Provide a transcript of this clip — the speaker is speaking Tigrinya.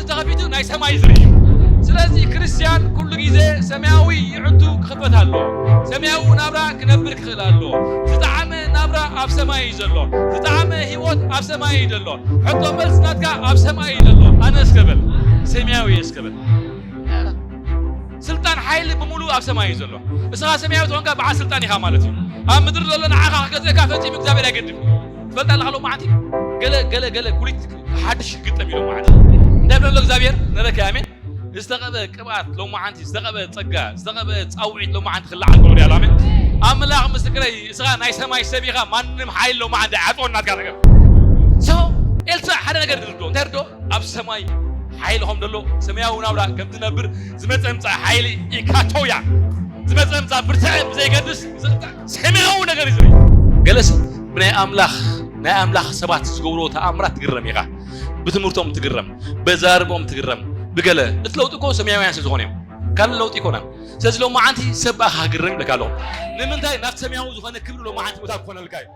ተኸፊቱ ናይ ሰማይ ዝርኢ እዩ። ስለዚ ክርስትያን ኩሉ ግዜ ሰማያዊ ይዕቱ ክኽፈት ኣለዎ። ሰማያዊ ናብራ ክነብር ክኽእል ኣለዎ። ዝጠዓመ ናብራ ኣብ ሰማይ እዩ ዘሎ። ዝጠዓመ ህይወት ኣብ ሰማይ እዩ ዘሎ። ሕቶ መልስ ናትካ ኣብ ሰማይ እዩ ዘሎ። ኣነ እስከ በል፣ ሰማያዊ እስከ በል። ስልጣን ሓይሊ ብምሉእ ኣብ ሰማይ እዩ ዘሎ። እስኻ ሰማያዊ ትኾንካ በዓል ስልጣን ኢኻ ማለት እዩ። ኣብ ምድሪ ዘሎ ንዓኻ ክገዝእካ ፈጺሙ እግዚኣብሔር ኣይገድፍን። ትፈልጣ ኣለኻ ሎማዓንቲ ገለ ገለ ገለ ኩሊት ሓድሽ ግጠም ኢሎም ማለት እንታይ ብሎ እግዚኣብሔር ነበከ ኣሜን። ዝተቐበ ቅብኣት ሎማዓንቲ ዝተቐበ ጸጋ ዝተቐበ ጻውዒት ሎማዓንቲ ክለዓል ክብሪ ኣሎ ኣሜን። ኣምላኽ ምስክረይ እስኻ ናይ ሰማይ ሰብ ኢኻ። ማንም ሓይል ሎማዓንቲ ኣይዓጽወን ናትካ ነገር። So ኤልሳዕ ሓደ ነገር ድርዶ እንታይ ርዶ ኣብ ሰማይ ሓይሊ ከም ዘሎ ሰማያዊ ናብራ ከም ትነብር ዝመጸ ምጻእ ሓይሊ ኢካቶያ ዝመጸ ምጻእ ብርትዐ ብዘይገድስ ዝቕጣዕ ሰማያዊ ነገር እዩ ዝርኢ። ገለሲ ብናይ ኣምላኽ ናይ ኣምላኽ ሰባት ዝገብርዎ ተኣምራት ትግረም ኢኻ። ብትምህርቶም ትግረም፣ በዛርቦም ትግረም። ብገለ እቲ ለውጢ እኮ ሰማያውያን ስለ ዝኾነ እዮም። ካልእ ለውጢ ይኮነን። ስለዚ ሎማዓንቲ ሰብ ብኣኻ ክግረም ይብለካ ኣለኹ። ንምንታይ ናብቲ ሰማያዊ ዝኾነ ክብሪ ሎማዓንቲ ቦታ ክኾነልካ እዩ።